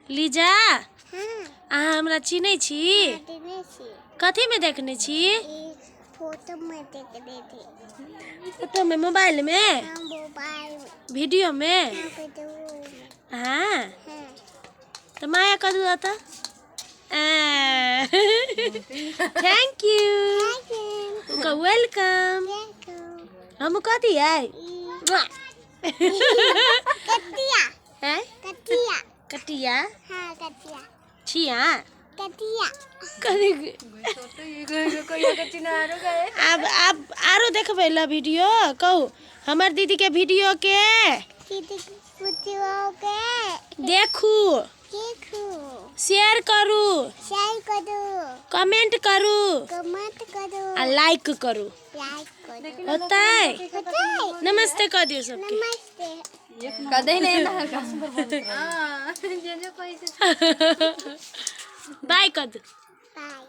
Lisa, अहाँ हमरा चिन्है छी? कथीमे देखने छी? फोटोमे, मोबाइलमे, वीडियोमे? हाँ, तऽ माया कदू तऽ thank you, welcome. हम कथी है? कटिया। हैं? कटिया। कटिया। हाँ, कटिया। छिया। कटिया। कथी? आब आब आरो देखबै ला वीडियो। कहू, हमर दीदी के वीडियो के दीदी वीडियो के देखू, देखू, शेयर करू, शेयर करू, कमेंट करू, कमेंट करू आ लाइक करू। लाइक करू। होतै? होतै। नमस्ते कह दियौ सबके। नमस्ते। कदे नहीं ना। हां, जे जे कहै छै। बाय कह दू। बाय।